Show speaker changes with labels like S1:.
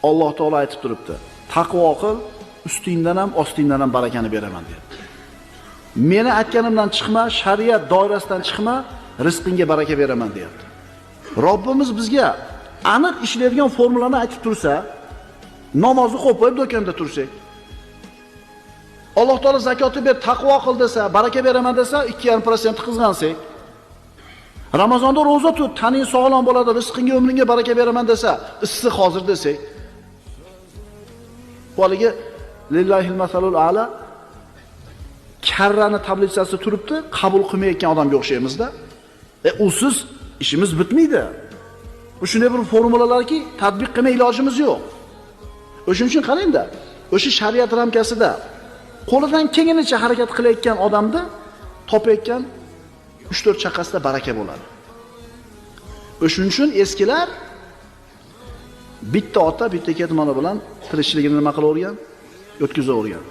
S1: Alloh taolo aytib turibdi. Taqvo qil, ustingdan ham, ostingdan ham barakani beraman deyapti. Meni aytganimdan chiqma, shariat doirasidan chiqma, rizqingga baraka beraman deyapti. Robbimiz bizga aniq ishlaydigan formulani aytib tursa, namozni qo'yib qo'yib do'konda tursak, Alloh taolo zakotni ber, taqvo qil desa, baraka beraman desa, 2,5% qizg'ansak, Ramazonda ro'za tut, taning sog'lom bo'ladi, rizqingga, umringga baraka beraman desa, issiq hozir desak, haligi lillahil masalul a'la karrani tablitsasi turibdi, qabul qilmayotgan odamga o'xshaymizda. Usiz ishimiz bitmaydi. Bu shunday bir formulalarki, tatbiq qilmay ilojimiz yo'q. O'shuning uchun qarang-da, o'sha shariat ramkasida qo'lidan kelganicha harakat qilayotgan odamda topayotgan 3-4 chaqasida baraka bo'ladi. O'shuning uchun eskilar bitta ota, bitta ketmoni bilan tirikchiligini nima qilavergan? O'tkazavergan.